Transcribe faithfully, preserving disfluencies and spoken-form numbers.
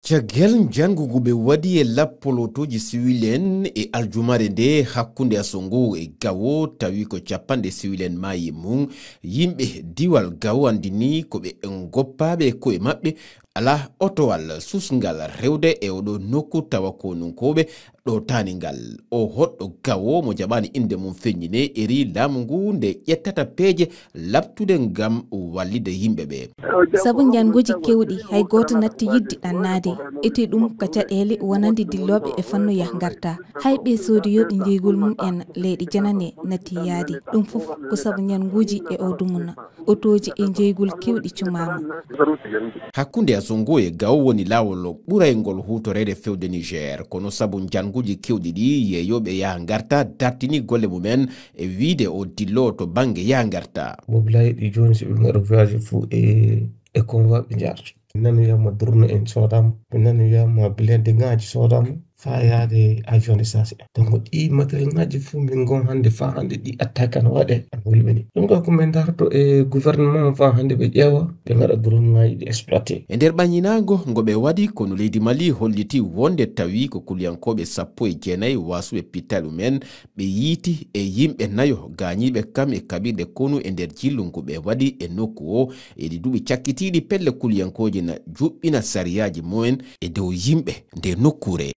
Caggal njanngu ngu ɓe waɗi e lappolotooji siwil en e aljumare nde hakkunde Asongo e Gawo, tawi ko capanɗe siwil en maayi mum, yimɓe diwal Gawo anndini ko ɓe ngoppaaɓe e koye maɓɓe, alaa otowal susngal rewde e oɗo nokku tawa konunkooɓe ɗo taani ngal. O hoɗɗo Gawo mo jaɓaani innde mum feññine eri laamu ngu nde ƴettata peeje laɓtude ngam wallitde yimɓe ɓe. Sabu njannguuji keewɗi, hay gooto natti yiɗde ɗannaade. Ete ɗum ka caɗeele wonande dillooɓe e fannu yah ngarta. Hay ɓe soodiyooɓe njeygol mum en leyɗe janane natti yaade. Ɗum fof ko sabu njannguuji e o dumunna. Otooji e njeygol keewɗi cumaama. Hakkunde Asongo e Gawo woni laawol ɓurayngol huutoreede fewde Niger, kono sabu njannguuji keewɗi ɗi yeeyooɓe yaha ngarta dartini golle mumen e wiyde o dillo to bannge yaha ngarta. Mobilaaji ɗi jooni so ɓe ngaɗa voyage fof e e convoi ɓe njaarata. Ɓe nani wiyama drone en soodama, ɓe nani wiyama blindé ngaji soodama, fa yaade avion de chasse en. Donc ɗi matériel ngaji fof min gon hannde fa hannde ɗi attaque ana waɗe ana hulɓini. Ɗum ɗo ko min darto e gouvernement fa hannde ɓe ƴeewa ɓe ngaɗa drone ngaji ɗi exploité. E nder ɓaññinaango ngo ɓe waɗi, konu leydi Mali holliti wonde tawi ko kuliyankooɓe sappo e jeenayi waasuɓe pittaali mumen ɓe yiiti e yimɓe nayo gaañiiɓe kam e kaɓirɗe konu e nder jillu ngu ɓe waɗi e nokku o. E ɗi duuɓi cakkitiiɗi, pelle kuliyankooje na juɓɓina sariyaaji mumen e dow yimɓe nde nokkuure.